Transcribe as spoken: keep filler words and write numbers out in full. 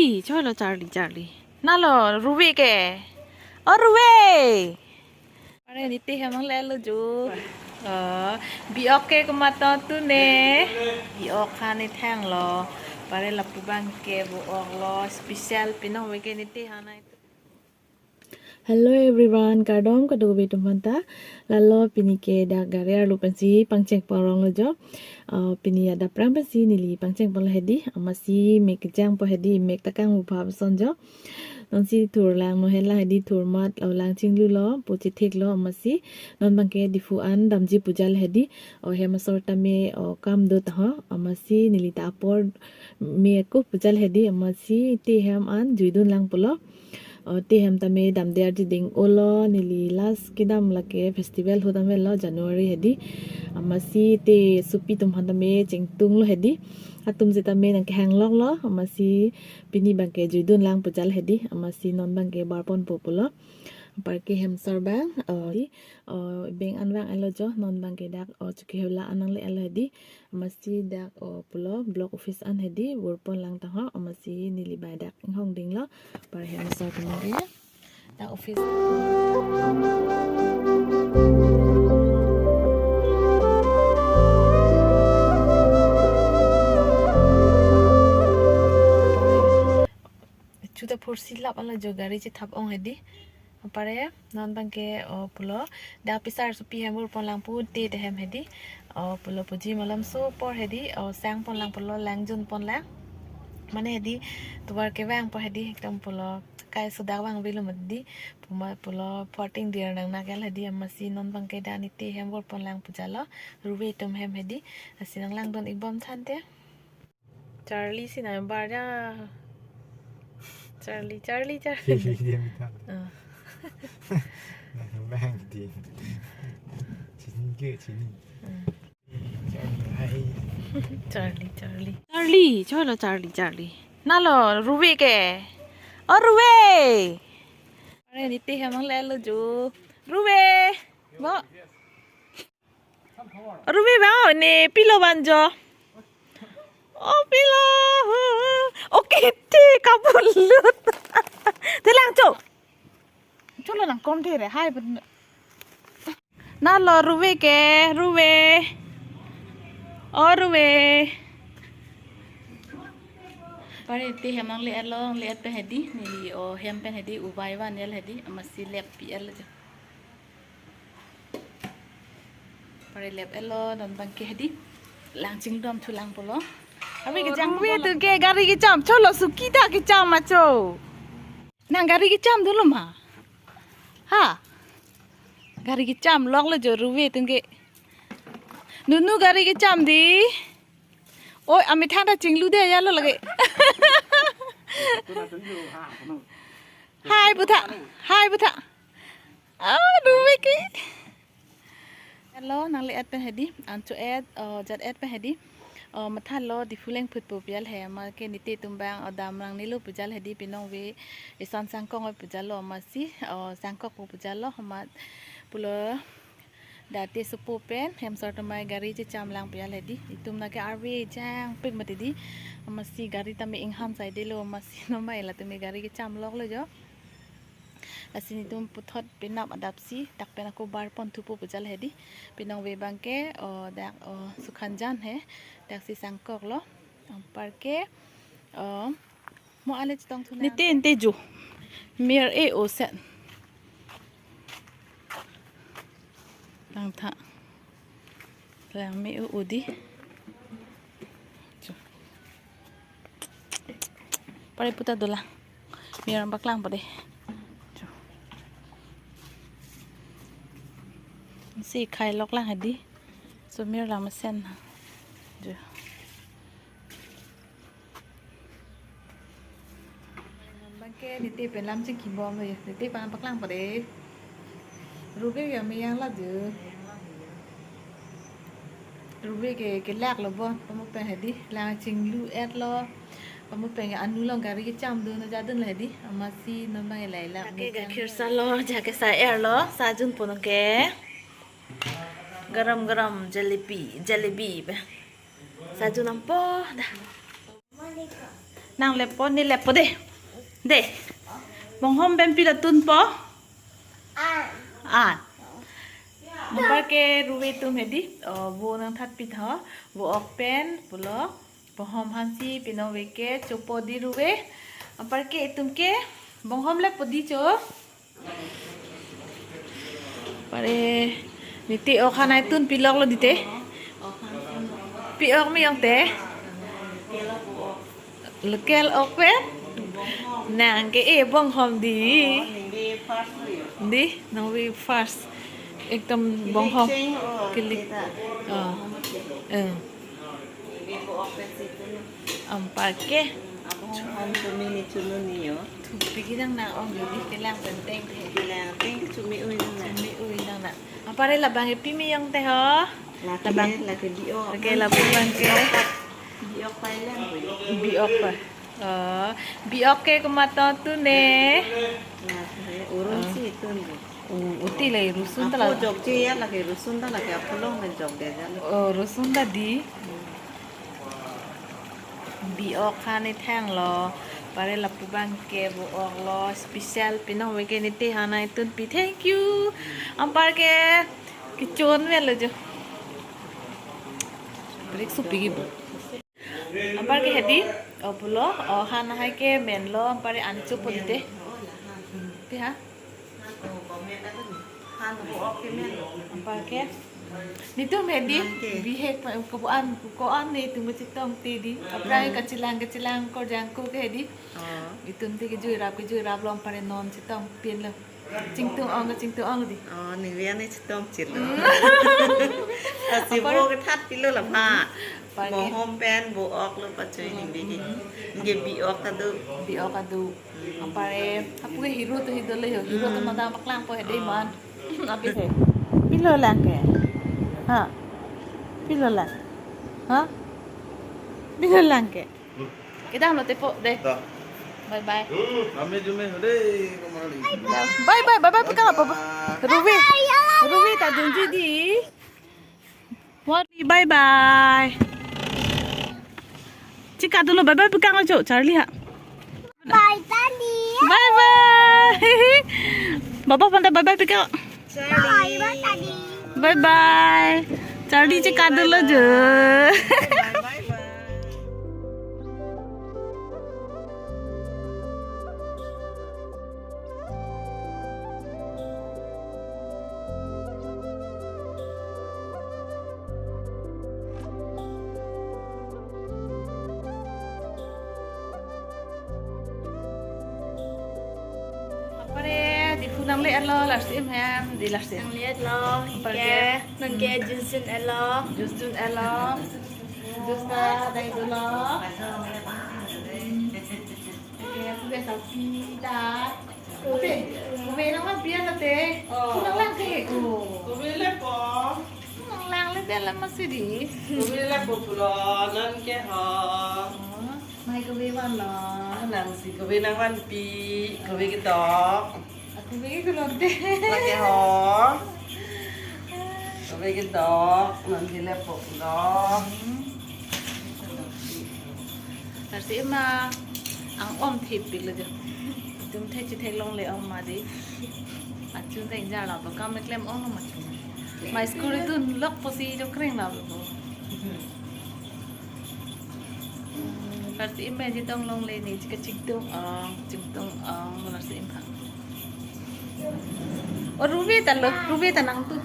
Ih, cholo Charli, Charli. Nalo, Ruve ke. O Ruve. Pare niti hem nangle-etlo jo. Oh, bi-ok ke komat tune. Bi-ok han ithanglo. Pare lapu abang ke bu-ok lo, special pinong ve ke niti han ai. Hello everyone, kardom kadokave atum aphanta. Lalo pini ke dak gari arlo pensi pangcheng pon rong lo jo. Ah, pini adap prang pensi neli pangcheng ponlo hedi. Amatsi mek kejang po hedi, mek ta kangvubha ason jo. Nonsi thur lang no hen lang hedi, thur mat lo, lang chinglu lo, pu chethek lo amatsi. Non abang ke Diphu an damji pu jal hedi. O hem asor tame o kam do ta ho. Amatsi neli ta apor me ako pu jal hedi, amatsi te hem an juidun lang pulo. O te hem tame damde arjuding olo, neli last kedam lake festival ahut tame lo January hedi. Amatsi te sopi atum aphan tame chingtung lo hedi. Atum setame nangkehang lok lo, amatsi pini abang ke juidun lang pu jal hedi, amatsi non abang ke bar ponpo pulo. Anparke hem asor abang, o, di, o, beng an vang-etlo jo, non abang ke dak, o, chukehula an nangle-etlo hedi, amatsi dak, o, pulo, block office an hedi, vur pon lang ta ho, amatsi neli bai dak inghong dinglo, pare hem asor kemang ke, dak office. Chuta phursi lap ala jo gari chethap ong hedi. Pare non abang ke, o, pulo. Dak pisar sopi hem vur pon lang pute te hem hedi. O, pulo puji malom so apor hedi. O, sang pon lang pulo, lang jun pon lang. Mane hedi, tovar kevang apor hedi, ekdom pulo. Kai sodak vang avelo mati. Puma pulo porting dir nang nagal hedi, amatsi non abang ke dak niti hem vur pon lang pu jal lo. Ruve atum hem hedi. Lasi nanglangdun-ik bom tha ante. Charli si nang bar ja. Charli, Charli, Charli. Charli dia minta. Ah. Nah, bang dia. Sini ke sini. Ah. Charli, hai. Charli, Charli. Charli, cholo Charli, Charli. Nalo, Ruve ke. O Ruve. Pare niti hem nangle-etlo jo. Ruve. Bo. Ruve bang, o ne pilo banjo. O pilo. Oke, te kapulut. Te lang cho. Cholo nang kom te re, hai pun. Nalo Ruve ke, Ruve. O Ruve. Pare te hem nangle-etlo, nangle-et pen hedi, neli o hem pen hedi, uvai van-el hedi, amatsi lep pi-etlo jo. Pare lep-etlo, non abang ke hedi. Lang chingdom thu lang pulo. Abi kejang Ruve pulo. Tu ke gari kecham, cholo suki ta kecham ma cho. Nang gari kecham dolo ma. Ha? Gari kecham loklo jo Ruve atum ke. Nunu gari kecham di. Oi, amethang ta chinglu de ya lo lage. Hai butha, hai butha. Ah, Ruve ke. Hello, nangle-et pen hedi, an cho-et, o, jat-et pen hedi. O, mathalo Diphu lengphut po pu jal he, ma ke niti atum abang, o, dam nangnelo pu jal hedi, pinong ve, isan sangkok oi pu jal lo, amatsi, o, sangkok po pu jal lo, amat pulo, dak te sopo pen, hem asor tame gari checham lang pu jal hedi, itum na ke arve jangpik mati di, amatsi gari tame ingham sai delo, amatsi non abang ela tame gari kecham loklo jo. Lasi netum puthot penap adapsi, dak pen ako bar pon thupo pu jal hedi. Pinong ve abang ke, o, dak, o, sukhan jan he, dak si sangkok lo. Anparke, o, mo ale chetong thu nang. Niti ante jo. Mir e o set. Lang tha. Lang me u udi. Cho. Pare puta dola. Mir abang paklang pade. Cho. Si khai lok lang hedi. So mir lang mesen. Cho. Abang ke niti pen lam chingki bom lo ya. Niti pen paklang pade. Ruve ya me yang la ju. Ruve ke kelak lo bo. Pamu pen hedi. Lang chinglu-et lo. Pamu pen anu along gari kecham dun jadun lo hedi. Amatsi non abang ilai la. Ke gakhir sa lo, ja ke sa-er lo. Sa jun pon ke. Garam garam jalebi, jalebi ba. Sa jun ampo da. Nang lepo, ne lepo de. De. Bonghom pen pilo tunpo? An. Anparke Ruve atum hedi. O, vo nangthatpi tha. Vo-ok pen pulo. Bonghom aphansi pinong ave ke, chopo di Ruve. Anparke itum ke bonghom lepo di cho. Pare, ne te-ok aphan nai tunpiloklo di te. Pi-ok me ong te. Local ok pen. Nang ke e bonghom di. Di, nang ave first. Ekdom bonghom. Kilik. Oh. Eh. Anparke. Abonghom tumi ne chununi yo. Thupi ke nang nang ong jodi kelang pen teng te. Kelang teng ke chumi ui nang nang. Chumi ui nang nang. Anpare labang ke pi me ong te ho. Lake, labang. Lake bi-ok. Lake lapu abang ke. Bi-ok pai lang ko. Bi-ok pai. Oh, bi-ok ke komat tun ne. Lake urun si tun ko. U-, uti le rusun ta la. Apo jokje ya lake rusun ta lake apolong le jokde ja le. Oh, rusun ta di. Bi-ok aphan ne thanglo. Pare lapu abang ke vo-ok lo special pinong ave ke ne te aphan nai tunpi. Thank you. Anparke kechon me lo jo. Break supi ki bo. Anparke hedi, o pulo, o han hai ke menlo, anpare an chopo di te. Ti ha? Anparke. Netum hedi, bihek pa, ko-an, ko-an netum chetong te di. Aphrang kachelang, kachelang, korjang ko ke hedi. Oh. Itum te kejui rap, kejui rap lo anpare non chetong pinlo. Chingtung ong, chingtung ong di. Oh, ne ave ne chetong chelo. Hmm. Lasi vo kethatpilo la pha. Anparke. Bonghom pen vo-ok lo pachoi ne ave ke. Ke bi-ok kado. Bi-ok kado. Anpare, apu ke hero to hidolo yo. Hero to mata paklang po hedi man. Abi se. Pilo lang ke. Ha. Pilo lang. Ha. Pilo lang ke. Kedam lo tepo de. Dah. Bye bye. Hmm, kami jume hode kemari. Bye bye, bye bye, pegang apa, apa? Bye. Ruve. Bye bye, ya. Ruve ta dunji di. What? Bye bye. Chika dulu bye bye pegang ajo, Charlie ha. Bye Charlie. Bye bye. Baba panta bye bye pegang. Charlie. Bye bye Charlie. Bye bye. Charlie chika dulu jo. Bye bye. Apare, Diphu nangle-etlo, Larsi-im hem, di Larsi-im. Nangle-etlo, apare ke, nang ke, juice chun-etlo. Juice chun-etlo. Juice ta, dai dolo. Oke, aku guys, selfie ta. Oke, kove nang ma biar na te. Oh. Nang lang ke ko. Kove lepo. Nang lang le dia lama sidi. Kove lepo pulo, non ke ho. Oh, mai kove vanlo. Nang si kove nang vanpi, kove ketok. Aku bagi kulon te. Lake ho. Kove ketok, non ke lepo pulo. Hmm. Larsi-im ma ang-om thip pik lo jo. Itum thek chethek longle-ong ma di. Achun ta ingjir lo, kam klem-ong ma achun. Ma school dunlok pusi jo kreng lo. Larsi-im ma chetong longle ne, chika chingtung-ong, chingtung-ong, Larsi-im ha. O Ruve ta lo, Ruve ta nangtum.